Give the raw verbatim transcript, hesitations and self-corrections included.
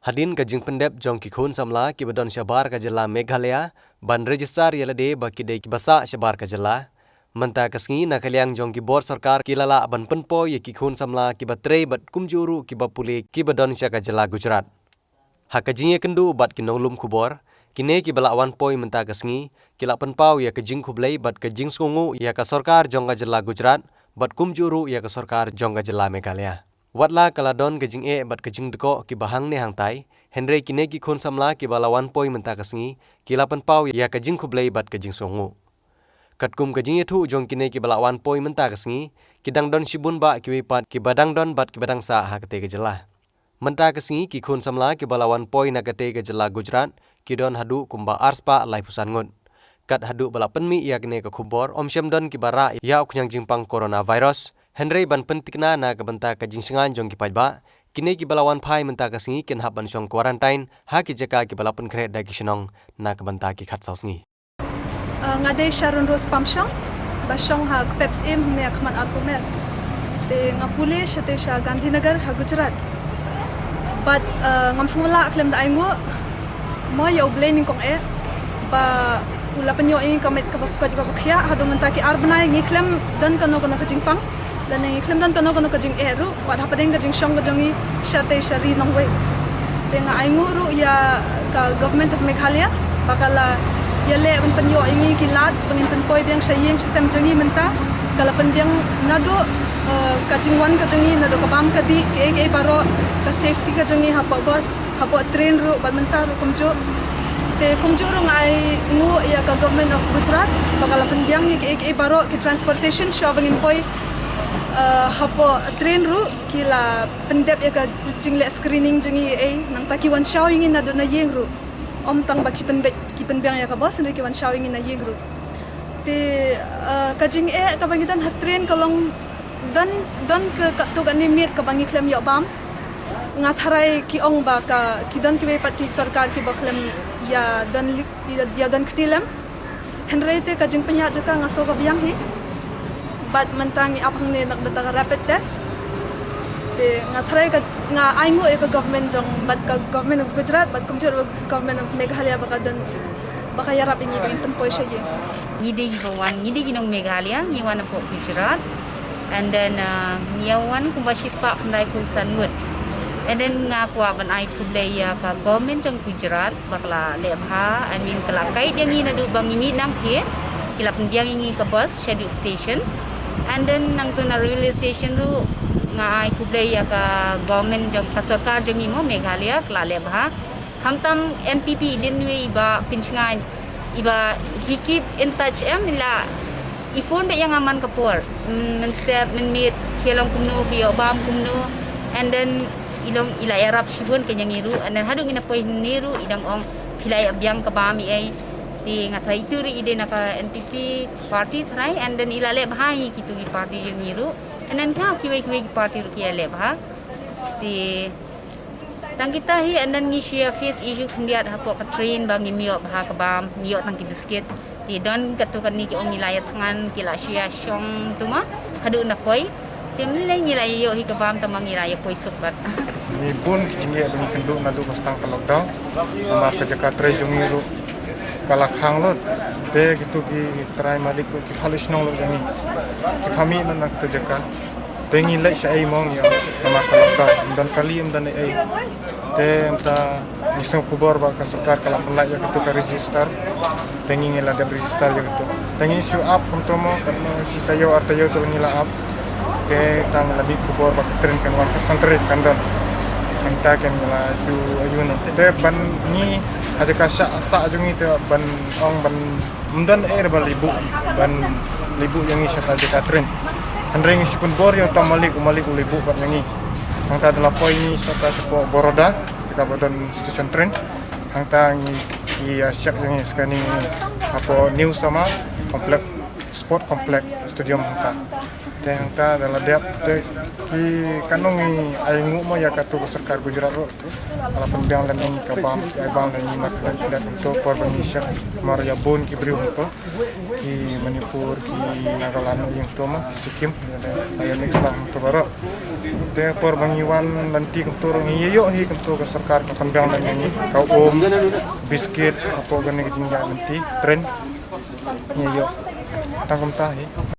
Hadien ka jingpyndep jong ki khun samla kiba don shabar ka jylla Meghalaya ban register ïa lade ba ki dei kiba sah shabar ka jylla, mynta ka sngi na ka liang jong ki bor sorkar ki la lah ban pynpoi ïa ki khun samla kiba trei bad kumjuh ruh kiba pule kiba don sha ka jylla Gujarat. Ha ka jingïakynduh bad ki nonglum khubor, kine kiba la wan poi mynta ka sngi ki la pynpaw ïa ka jingkhublei bad ka jingsngewnguh ïa ka sorkar jong ka jylla Gujarat bad kumjuh ruh ïa ka sorkar jong ka jylla Meghalaya. Watla ka la don ka jingeh bad ka jingdkoh kiba hangne hangtai, hynrei kine ki khun samla kiba la wan poi mynta ka sngi ki la pynpaw ïa ka jingkhublei bad ka jingsngewnguh. Katkum ka jingïathuh jong kine kiba la wan poi mynta ka sngi, ki dang don shibun bah kiwei pat kiba dang don bad kiba dang sah ha katei ka jylla. Mynta ka sngi ki khun samla kiba la wan poi na katei ka jylla Gujarat ki don haduh kumba arspah laiphew san ngut. Kat haduh ba la pynmih ïa kane ka khubor, ym shym don kiba rah ïa u khñiang jingpang coronavirus. Hynrei ban pyntikna na ka bynta ka jingshngaiñ jong ki paidbah, kine kiba la wan phai mynta ka sngi kin hap ban shong quarantine ha ki jaka kiba la pynkhreh da ki shnong na ka bynta ki khatsaw sngi. Uh, nga dei Sharon Rose Pamshong, ba shong ha Kpep Syiem, hangne ha khmat Arpumer. Te nga pule shatei sha Gandhinagar ha Gujarat. Bad, uh, ngam sngewlah khlem da ainguh, mo ïa U Blei nyngkong eh, ba u la pynïoh ïa ngi ka met kaba koit kaba khiah, haduh mynta ki ar bnai ngi khlem don kano kano ka jingpang. Lane ngi khlem don kano kano ka jingeh ruh, wat hapdeng ka jingshong ka jong ngi shatei sha ri nongwei. Te nga ainguh ruh ïa ka Government of Meghalaya, ba ka la ïaleh ban pynïoh ïa ngi ki lad, ba ngin pynpoi biang sha ïing sha sem jong ngi mynta, ka la pynbiang naduh, eh, ka jingwan ka jong ngi, naduh ka bam ka dih, kiei kiei baroh, ka safety ka jong ngi hapoh bus, hapoh train ruh, bad mynta ruh kumjuh. Te kumjuh ruh nga ainguh ïa ka Government of Gujarat, ba ka la pynbiang ïa kiei kiei baroh, ki transportation shuwa ba ngin poi, eh, hapoh train ruh ki la pyndep ïa ka jingleh screening jong ngi ei, nangta ki wan shaw ïa ngi naduh na ïing ruh. Ym tang ba ki pynbeit, ki pynbiang ïa ka bus, hynrei ki wan shaw ïa ngi na ïing ruh. Te, eh, ka jingeh kaba ngi don ha train ka long don, don ka, katto katne miet kaba ngi khlem ïoh bam. Nga tharai ki ong ba ka, ki don kiwei pat ki sorkar kiba khlem ïa don li-, ïa, ïa don kti lem. Hynrei te ka jingpynïaid jong ka nga sngew ka biang hi. Bad mynta ngi ap hangne na ka bynta ka rapid test. Te nga tharai ka, nga ainguh ïa ka government jong, bad ka government of Gujarat, bad kumjuh ruh government of Meghalaya ba ka don, ba ka ïarap ïa ngi ba ngin pynpoi sha ïing. Ngi dei kiba wan, ngi dei ki nong Meghalaya, ngi wan hapoh Gujarat. And then, uh, ngi ïa wan kumba shispah khyndai phew san ngut. And then nga kwah ban ai khublei ïa ka government jong Gujarat ba ka la leh bha, I mean, ka la guide ïa ngi naduh ba ngi mih nangtei, ki la pynbiang ïa ngi ka bus shaduh station. And then nangta na railway station ruh nga ai khublei ïa ka government jong, ka sorkar jong ngi mo Meghalaya, ka la leh bha. Khamtam N P P dei wei iba pynshngaiñ, iba hi keep in touch em, i la i phone beit ïa nga man ka por. Mm, mynstep, mynmiet, phi long kumno, phi ïoh bam kumno. And then i long i la ïarap shibun kein ïa ngi ruh. And then haduh ngin ïa poi hangne ruh i dang ong phi la ïa biang ka bam ei ei. Te nga tharai itu ruh i dei na ka N P P party tharai. And then i la leh bha hi kitu ki party jong ngi ruh. And then ka kiwei kiwei ki party ruh ki ïa leh bha. Te tang kita hi, and then ngi shu ïa face issue khyndiat hapoh ka train ba ngim ïoh bha ka bam, ngi ïoh tang ki biscuit. Te don katto katne ki ong ngi la ïa thngan, ki la shu ïa shong tu ma haduh na poi. Te mynlei ngi la ïoh hi ka bam tang ma ngi la ïa poi suk bad. Ngi bun ki jingeh ba ngi kynduh naduh ba sdang ka lockdown. Namar ka jaka trei jong ngi ruh ka la khang lut. Te kitu ki trai malik ruh ki pha leit shnong lut jong ngi. Ki pha mih na, na katu jaka. Te ngi leit sha ei mo ngi ong, namar ka lockdown, ym don kali, ym don ei ei. Te mynta ngi sngew khubor ba ka sorkar ka la pynlait ïa katu ka register. Te ngi, ngi la dep register ïa katu. Te ngi shu ap kumto mo, katno shi taïew ar taïew te ngi la ap. Te tang la mih khubor ba ka train kan wan khatsan tarik kan don. Mynta kan ngi la shu ïoh noh. Te ban ngi ha jaka sah, sah jong ngi te ban ong ban ym don ei ba la buh, ban la buh ïa ngi shata jaka train. Hynrei ngi shu pynbor ïa uta u malik, u malik u la buh bad ïa ngi. Hangta da la poi ngi shata shapoh Baroda, jaka ba don station train. Hangta ngi, ngi ïa check ïa ngi skani hapoh New Sama Complex, Sport Complex Stadium hangta. Te hangta da la dep te ki, katno ngi ainguh mo ïa katu ka sorkar Gujarat ruh. Ka la pynbiang lem ïa ngi ka bam, ka bam lem ïa ngi mar kdang kdang hangto por ba ngi check mar ïa bun ki briew hangto. Ki Manipur, ki Nagaland, ïing to ma Sikkim, ïa next lang to baroh. Te por ba ngi wan lynti kumto ruh ngi ïoh hi kumto ka sorkar ka pynbiang na ngi ka um, biskit, hapoh kane ka jingïaid lynti train. Ngi ïoh tang kumta hi.